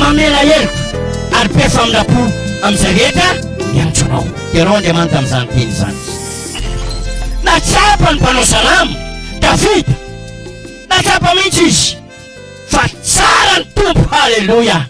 mamela heloka ary be famindram-po amin'izay rehetra miantso anao. Derao Andriamanitra amin'izany teny izany. Nahatsapa ny mpanao salamo, Davida, nahatsapa mihitsy izy fa tsara ny Tompo. Haleloia!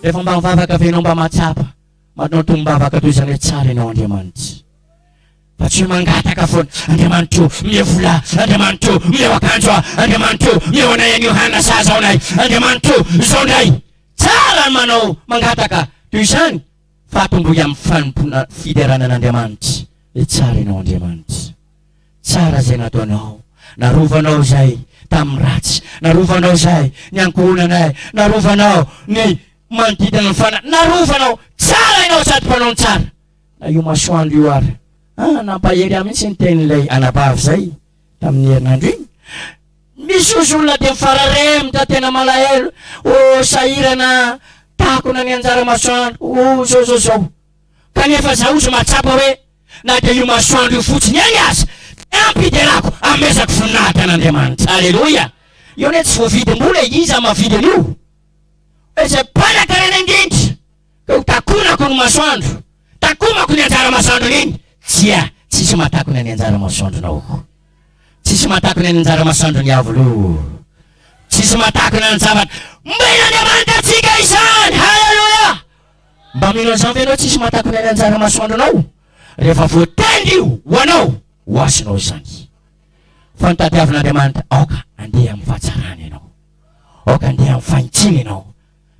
Rehefa mba mivavaka ve ianao mba mahatsapa manao tonom-bavaka toy izany hoe tsara ianao Andriamanitra? Fa tsy hoe mangataka foana, Andriamanitra o, omeo vola aho, Andriamanitra o, omeo akanjo aho, Andriamanitra o, omeo anay an'io hanina sahaza ho anay, Andriamanitra o, izao indray. Tsara ny manao mangataka toy izany, fa atombohy amin'ny fanompoana fiderana an'Andriamanitra hoe tsara ianao Andriamanitra. Tsara izay nataonao. Narovanao izay tamin'ny ratsy, narovanao izay ny ankohonanay, narovanao ny manodidina ny fanahy, narovanao. Tsara ianao sady mpanao ny tsara. Na io masoandro io ary. Ah, nampahery ahy mihitsy ny tenin'ilay anabavy izay tamin'ny herinandro iny. Misy ozy olona dia mifararemotra tena malahelo, oh sahirana takona ny anjara masoandro, oh zao zao zao. Kanefa za ozy mahatsapa hoe na dia io masoandro io fotsiny ihany aza dia ampy hiderako hamezako voninahitra an'Andriamanitra. Aleloia! Io anie tsy voavidim-bola e, iza mahavidy an'io? Izay mpanakarena indrindra. Ka ho takonako ny masoandro, takomako ny anjara masoandron'iny. Tsia, tsisy mahatakona ny anjara masoandronao. Tsisy mahatakona ny anjara masoandron'i Iavoloha. Tsisy mahatakona ny zavatra. Omen'Andriamanitra antsika izany! Haleloia! Mba mino an'izany ve ianao? Tsisy mahatakona ny anjara masoandronao. Rehefa voatendry io ho anao, ho azonao izany. Fa ny tadiavin'Andriamanitra, aoka handeha amin'ny fahatsarana ianao. Aoka handeha amin'ny fahintsiana ianao.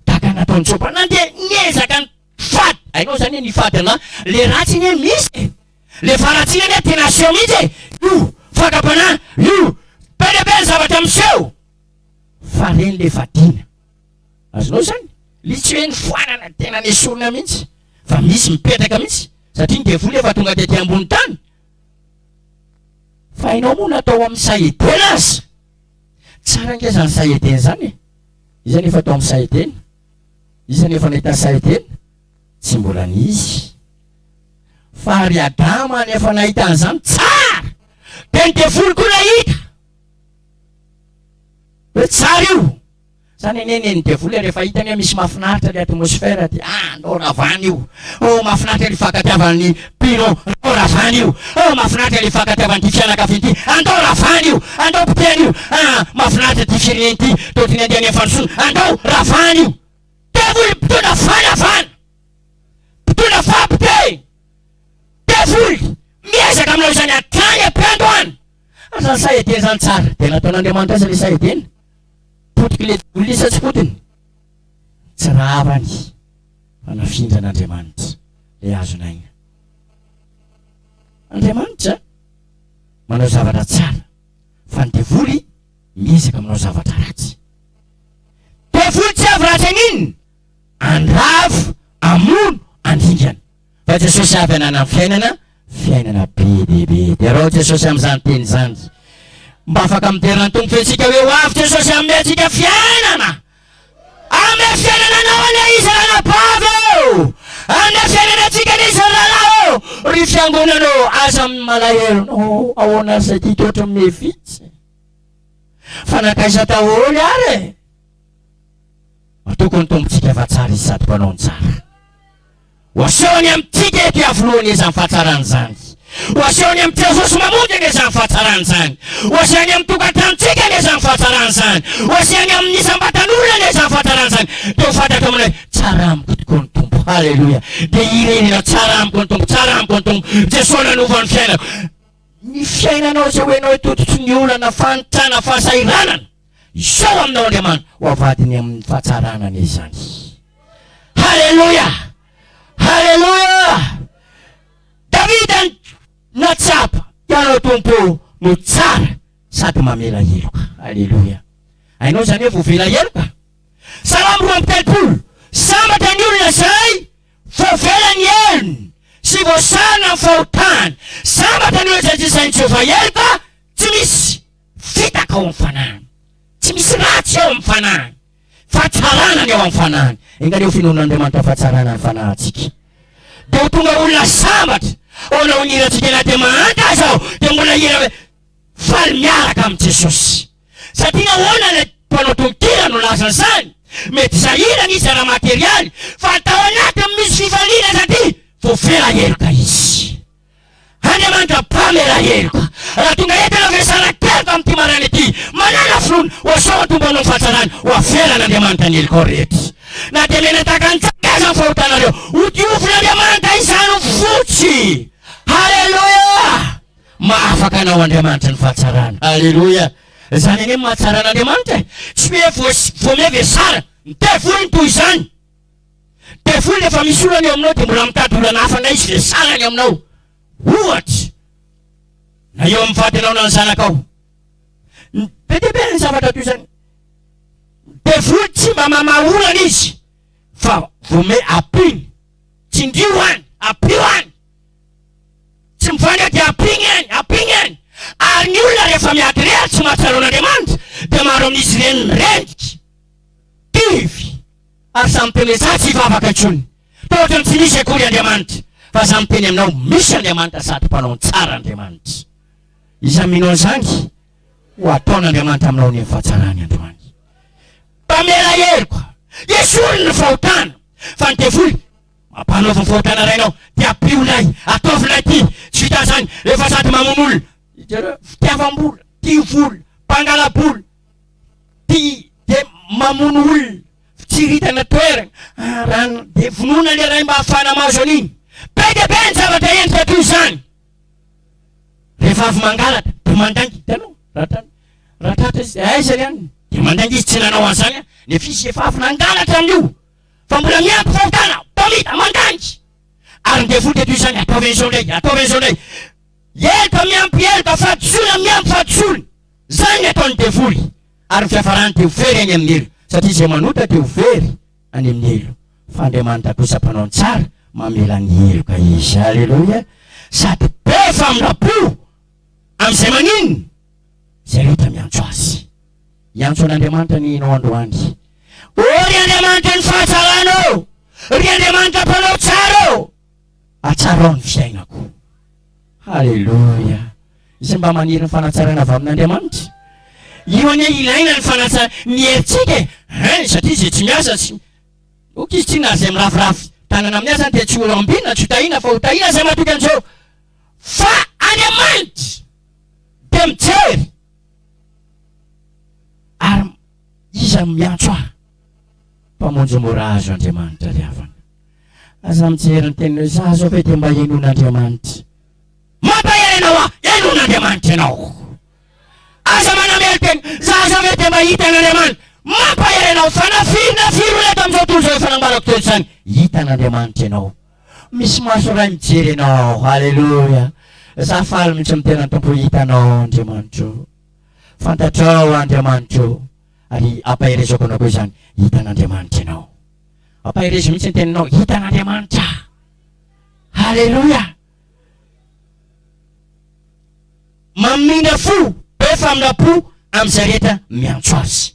Tahaka ny nataon'i Joba, nandeha niezaka nifady. Hainao izany hoe nifady anà? Le ratsy anie misy e! Le faharatsiana anie tena aseho mihitsy e! Io fakam-panahy io, be dia be ny zavatra miseho. Fa reny le fadiana. Azonao izany? Le tsy hoe nifoanana, tena nesorina mihitsy. Fa misy mipetraka mihitsy. Satria ny devoly efa tonga tety ambony tany. Fa hainao moa natao amin'ny saha Edena aza. Tsara ange izany saha Edena izany e! Iza nefa tao amin'ny saha Edena? Iza nefa nahita ny saha Edena? Tsy mbola nisy. Fa ry Adama nefa nahita an'izany tsara! Dia ny devoly koa nahita! Hoe tsara io! Zany anie nen'ny devoly e, rehefa hitany hoe misy mahafinaritra le atmosphère dia ah ndao ravana io, oh mahafinaritra le fifankatiavan'ny mpino, ndao ravana io, oh mahafinaritra le fifankatiavan'ity fianakaviana ity, andao ravana io, andao potehana io, ah mahafinaritra ity firenena ity, toa ohatry ny andeha any amin'ny fandrosoana, andao ravana io. Devoly mpitondra fanavana, mpitondra fahapotehina, devoly miezaka aminao izany hatrany am-piandohana. Ary zany saha Edena zany tsara, dia nataon'Andriamanitra aiza le saha Edena? Potiky le devoly sa tsy potiny? Tsy ravany fa nafindran'Andriamanitra le hazon'aina. Andriamanitra manao zavatra tsara fa ny devoly miezaka manao zavatra ratsy. Devoly tsy avy ratsy aninona? Andravo, amono, andringana. Fa Jesosy avy hanana ny fiainana, fiainana be dia be. Derao Jesosy amin'izany teny izany. Mba afaka midera ny Tompo ve isika hoe ho avy Jesosy hanome antsika fiainana? Hanome fiainana anao anie Izy ranabavy ô! Hanome fiainana antsika anie Izy ry rahalahy ô! Ry fiangonana ô, aza malahelo. Oh, ahoana ary izay ity ohatry ny mevitsy? Fa nankaiza daholo ary e? Matoky ny Tompontsika fa tsara Izy sady mpanao ny tsara. Ho asehony amintsika eto Iavoloha anie izany fahatsarana izany. Ho asehony amin'i Jesosy Mamonjy anie izany fahatsarana izany. Ho asehony amin'ny tokantranontsika anie izany fahatsarana izany. Ho asehony amin'ny isam-batan'olona anie izany fahatsarana izany. Dia ho fantatro aminao hoe tsara amiko tokoa ny Tompo. Haleloia. Dia hirenena tsara amiko ny Tompo, tsara amiko ny Tompo. Jesosy nanova ny fiainako. Ny fiainanao izay ho enao tototry ny olana, fahantrana, fahasahiranana. Izao aminao Andriamanitra, ho avadiny amin'ny fahatsarana anie izany. Haleloia! Haleloia! Davida natsapa, Ianao Tompo no tsara sady mamela heloka. Haleloia! Hainao izany hoe voavela heloka? Salamo 32, Sambatra ny olona izay voavela ny helony sy voasarona ny fahotany. Sambatra ny olona izay tsy sain'i Jehovah heloka, tsy misy fitaka ao amin'ny fanahiny. Tsy misy ratsy ao amin'ny fanahiny. Fahatsarana ny ao amin'ny fanahiny. Enga anie ho finoan'Andriamanitra fahatsarana ny fanahintsika. Dia ho tonga olona sambatra. Ahoana ho ny hirantsika na dia mahantra aza aho dia mbola hira hoe faly miaraka amin'i Jesosy. Satria nahoana ilay mpanao tononkira no nilaza an'izany? Mety sahirana izy ara-materialy, fa tao anatiny misy fifaliana satria voafela heloka izy. Andriamanitra mpamela heloka. Raha tonga eto ianao vesaran-keloka amin'ity maraina ity, manàna finoana, ho asaoan'ny Tompo hanao ny fahatsarany, ho avelan'Andriamanitra ny helokao rehetra. Na dia mena tahaka ny tsaka aza ny fahotanareo, hodiovin'Andriamanitra izany ho fotsy. Haleloia! Mahafaka anao Andriamanitra ny fahatsarana. Aleloia! Izany anie ny mahatsara an'Andriamanitra e! Tsy hoe voa vesara, ny devoly no toy izany. Devoly rehefa misy olana eo aminao dia mbola mitady olana hafa indray izy vesarany aminao. Ohatra, na eo amin'ny vadinao na ny zanakao. Be dia be ny zavatra toy izany. Devoly tsy mba mamaha olana izy fa vome ampiany. Tsindrio any, ampio any. Tsy mivaly eo dia ampiany any, ampiany any. Ary ny olona rehefa miady irery tsy mahatsiaro an'Andriamanitra dia maro amin'izy ireny rendrika, kivy ary samy miteny hoe za tsy hivavaka intsony. Toa ohatran'ny tsy misy akory Andriamanitra. Fa za miteny aminao misy Andriamanitra sady mpanao ny tsara Andriamanitra. Iza mino an'izany? Ho ataon'Andriamanitra aminao ny fahatsarany androany. Mpamela heloka, esoriny ny fahotana fa ny devoly Mampanaovy ny fahotana rainao dia ampio lay, ataovy lay ty, tsy vitan'izany efa sady mamono olona, jereo fitiavam-bola, tia vola, mpangala-bola, tia dia mamono olona, fitsiritana toerana, ah, raha dia vonoina le ray mba hahafahana mahazo an'iny, be dia be ny zavatra endrika toy izany, rehefa avy mangalatra dia mandainga, hitanao, raha tratra, raha tratra izy, aiza ny aniny, dia mandainga izy tsy nanao an'izany, nefa izy efa avy nangalatra amin'io. Fa mbola miampy fahotana, mpamita, mandangy. Ary ny devoly dia toy izany, ataovy an'izao indray, ataovy an'izao indray. Heloka miampy heloka, fahadisoana miampy fahadisoana. Izany ny ataon'ny devoly. Ary ny fiafarany dia ho very any amin'ny helo, satria izay manota dia ho very any amin'ny helo. Fa Andriamanitra kosa mpanao ny tsara, mamela ny heloka Izy. Aleloia! Sady be famindram-po amin'izay maninona? Izay rehetra miantso Azy. Hiantso an'Andriamanitra anie ianao androany. Ô ry Andriamanitra ny fahatsarana ô! Ry Andriamanitra mpanao tsara ô! Atsarao ny fiainako. Haleloia! Izay mba maniry ny fanatsarana avy amin'Andriamanitra. Io anie ilaina ny fanatsarana, ny herintsika e! Hein, satria izay tsy miasa tsy, ok izy tsy na izay miraviravy tanana amin'ny asany dia tsy ho ambinina, tsy ho tahiana fa ho tahiana izay matoky an'izao. Fa Andriamanitra dia mijery. Ary iza no miantso ahy? Mpamonjy mora azo Andriamanitra ry havana. Aza mijery ny teniny hoe za zao ve dia mba henoin'Andriamanitra. Mampahery anao aho, henoin'Andriamanitra ianao. Aza manamelo-tena, za zao ve dia mba hitan'Andriamanitra. Mampahery anao fa na firy na firy olona eto amin'izao tontolo izao efa nambarako teo izany, hitan'Andriamanitra ianao. Misy maso iray mijery anao. Aleloia. Za faly mihitsy miteny an'i Tompo hitanao Andriamanitro. Fantatrao Andriamanitro. Ary ampaherezako anao koa izany. Hitan'Andriamanitra ianao. Ampaherezo mihitsy ny teninao. Hitan'Andriamanitra. Aleloia. Mamindra fo, be famindram-po amin'izay rehetra miantso azy.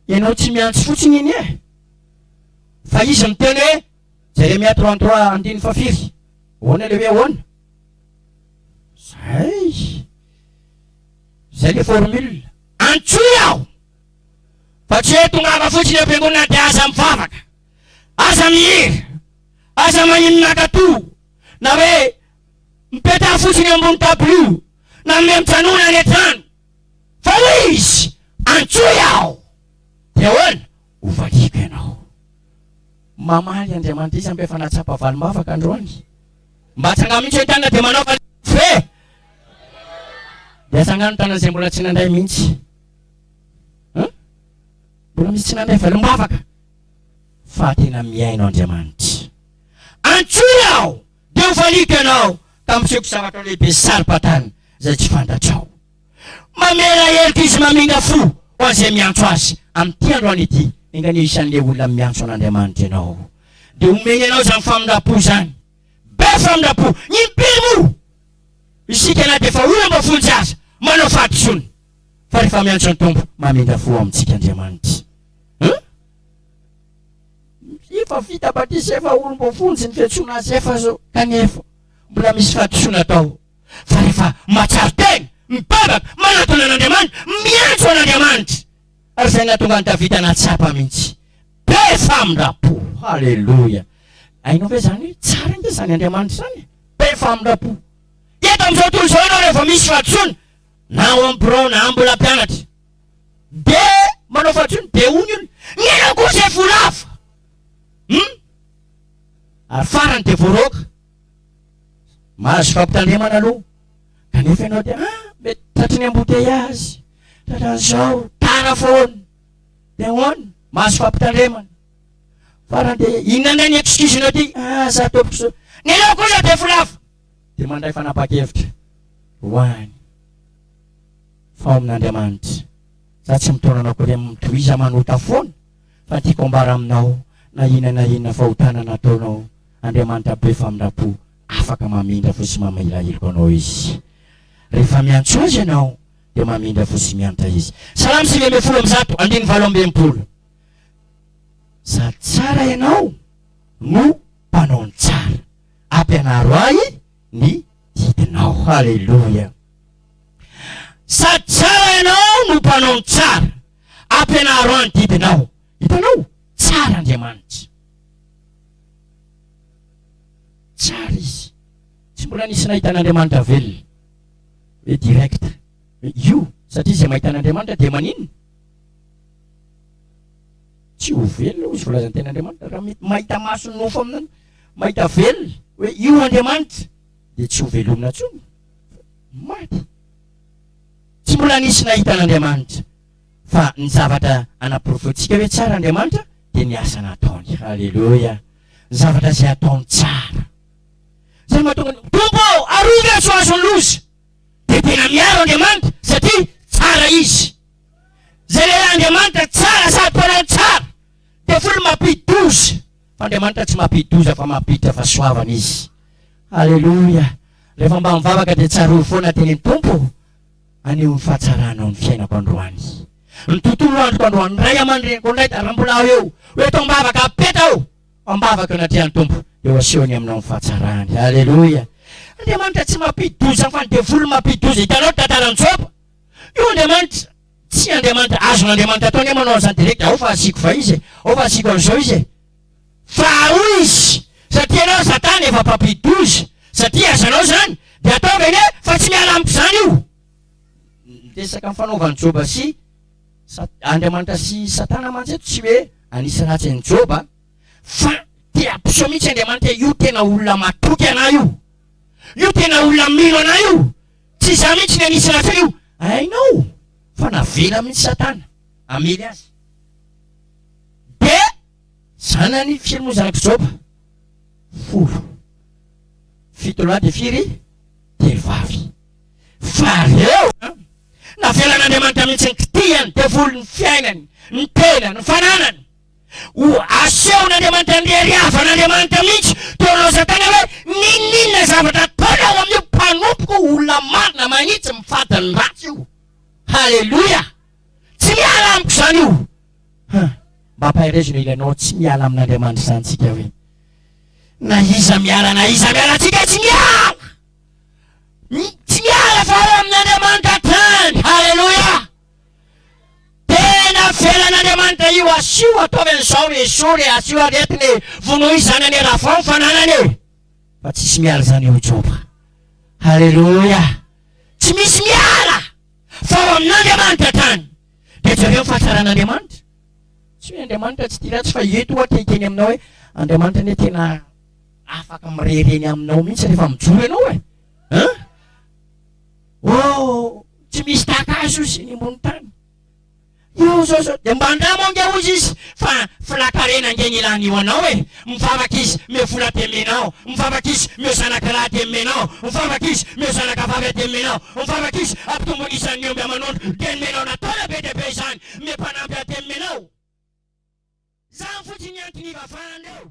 Ianao tsy miantso fotsiny anie. Fa izy miteny hoe Jeremia 33 andininy fahafiry? Ahoana ilay hoe ahoana? Zay. Zay le formule. Antsoy aho! Fa tsy hoe tongava fotsiny eo am-piangonana dia aza mivavaka, aza mihira, aza magnino mankatò, na hoe mipetraha fotsiny eo ambony dabilio, na mijanona any an-trano. Fa hoy izy, Antsoy aho! Dia ahoana? Hovaliako ianao. Mamaly Andriamanitra. Iza mba efa nahatsapa valim-bavaka androany? Mba atsangano mihitsy hoe ny tanana dia manaova ve? Dia atsangano ny tanana izay mbola tsy nandray mihitsy. Hein? Mbola misy tsy nandray valim-bavaka. Fa tena mihaino Andriamanitra. Antsoy aho, dia hovaliako ianao, ka hampisehoako zavatra lehibe sy saro-patana izay tsy fantatrao. Mamela heloka izy mamindra fo ho an'izay miantso azy. Amin'ity androany ity, enga anie isan'ilay olona miantso an'Andriamanitra ianao. Dia omeny anao izany famindram-po izany. Be famindram-po. Impiry moa isika na dia efa olom-boafonjy aza manao fahadisoana. Fa rehefa miantso ny Tompo, mamindra fo amintsika Andriamanitra. Hein? Efa vita batisa, efa olom-boafonjy ny fiantsoana azy, efa zao. Kanefa, mbola misy fahadisoana atao. Fa rehefa mahatsiaro tena, mibebaka, manatona an'Andriamanitra, miantso an'Andriamanitra. Ary izay nahatonga an'i Davida nahatsapa mihitsy. Be famindram-po! Haleloia! Hainao ve izany hoe tsara ange izany Andriamanitra izany e? Be famindram-po. Eto amin'izao tontolo izao ianao rehefa misy fahadisoana, na ao amin'ny birao na mbola mpianatra, dia manao fahadisoana, dia hoy ny olona, ny anao kosa efa ho lava! Hum? Ary farany dia voaroaka. Mahazo fampitandremana aloha, kanefa ianao dia, ah, mety tratry ny embouteillage, tratran'izao, tara foana. Dia ahoana? Mahazo fampitandremana. Farany dia inona indray ny excuse-nao ity? Ah, za tompoko so. Ny anao kosa dia folafo. Dia mandray fanapahan-kevitra ho any. Fa ao amin'Andriamanitra. Za tsy mitaona anao akory amin'ny mitohiza manota foana. Fa tiako ambara aminao, na inona na inona fahotana nataonao, Andriamanitra be famindram-po, afaka mamindra fo sy mamela heloka anao Izy. Rehefa miantso Azy ianao, dia mamindra fo sy miantra Izy. Salamo 119, andininy 68. Sady tsara ianao no mpanao ny tsara. Ampianaro ahy ny didinao. Haleloia. Sady tsara ianao no mpanao ny tsara. Ampianaro ahy ny didinao. Hitanao? Tsara Andriamanitra. Tsara Izy. Tsy mbola nisy nahita an'Andriamanitra velona. Hoe direct. Hoe io, satria izay mahita an'Andriamanitra dia maninona? Tsy ho velona hoy izy voalazan'ny tenin'Andriamanitra. Raha mety mahita maso nofo amin'izany, mahita velona hoe io Andriamanitra dia tsy ho velomina intsony. Maty. Tsy mbola nisy nahita an'Andriamanitra. Fa ny zavatra anaporofointsika hoe tsara Andriamanitra dia ny asa nataony. Haleloia. Ny zavatra izay ataony tsara. Izay mahatonga ny Tompo ô, arovy aho tsy ho azon'ny loza. Dia tena miaro Andriamanitra satria tsara Izy. Izay lehilahy Andriamanitra tsara sady mpanao ny tsara. Devoly mampidi-doza. Fa Andriamanitra tsy mampidi-doza fa mampiditra fahasoavana Izy. Haleloia. Rehefa mba mivavaka dia tsarovy foana tenen'ny Tompo. Aneho ny fahatsaranao ny fiainako androany. Ny tontolo androko androany, ny ray aman-dreniko, ny ray raha mbola aho eo, ho eto am-bavaka, apetraho am-bavaka eo anatrehan'ny Tompo, dia ho asehony aminao ny fahatsarany. Aleloia! Andriamanitra tsy mampidi-doza fa ny devoly mampidi-doza. Hitanao ny tantaran'i Joba? Io Andriamanitra, tsy Andriamanitra, azon'Andriamanitra atao anie manao an'izany direct, ao fa asiako vay izy e, ao fa asiako an'izao izy e. Faharoa izy, satria ianao satana efa mpampidi-doza, satria azanao izany, dia ataovy anie fa tsy miala amiko izany io. Ny resaka nifanaovan'i Joba sy Andriamanitra sy Satana mantsy eto tsy hoe hanisy ratsy an'i Joba, fa te hampiseho mihitsy Andriamanitra hoe io tena olona matoky anah io, io tena olona mino anah io, tsy izaho mihitsy ny hanisy ratsy an'io. Hainao fa navela mihitsy Satana hamely azy. Dia zanany firy moa zanak'i Joba? Folo. Fito lahy dia firy? Telo vavy. Fa reo an! Navelan'Andriamanitra mihitsy ny kitihany, devoly, ny fiainany, ny tenany, ny fananany. Ho asehon'Andriamanitra ny reriavan'Andriamanitra mihitsy teo anao Satana hoe n'inon'inona zavatra ataonao amin'io mpanompoko olona marina mahitsy mifady ny ratsy io. Haleloia! Tsy miala amiko izany io. Huh. Mba ampaherezo ny ilanao tsy miala amin'Andriamanitra izany tsika hoe. Na iza miala na iza miala tsika tsy miala. Tsy miala fa ao amin'Andriamanitra hatrany. Haleloia. Tena velan'Andriamanitra io asio ataovy an'izao esory e asio aretina e vonoy zanany e ravao ny fananany e. Fa tsisy miala izany eo Joba. Haleloia. Tsy misy miala fa ao amin'Andriamanitra hatrany. Dia jereo ny fahatsaran'Andriamanitra. Tsy hoe Andriamanitra tsy tia ratsy fa eto oa te hiteny aminao hoe Andriamanitra anie tena afaka mirehereny aminao mihitsy rehefa mijoro ianao e. Hein? Oh, tsy misy tahaka azy ozy eny ambony tany. Io zao zao dia mba andramo ange hozy izy fa filakarena ange ny ilany io anao e. Mivavaka izy meo vola dia omenao, mivavaka izy meo zanaka lahy dia omenao, mivavaka izy meo zanaka vavy dia omenao, mivavaka izy ampitombo ny isan'ny omby aman'ondry dia omenao nataona be dia be izany, meo mpanampy aho dia omenao. Zany fotsiny ny antony ivavahan'ireo.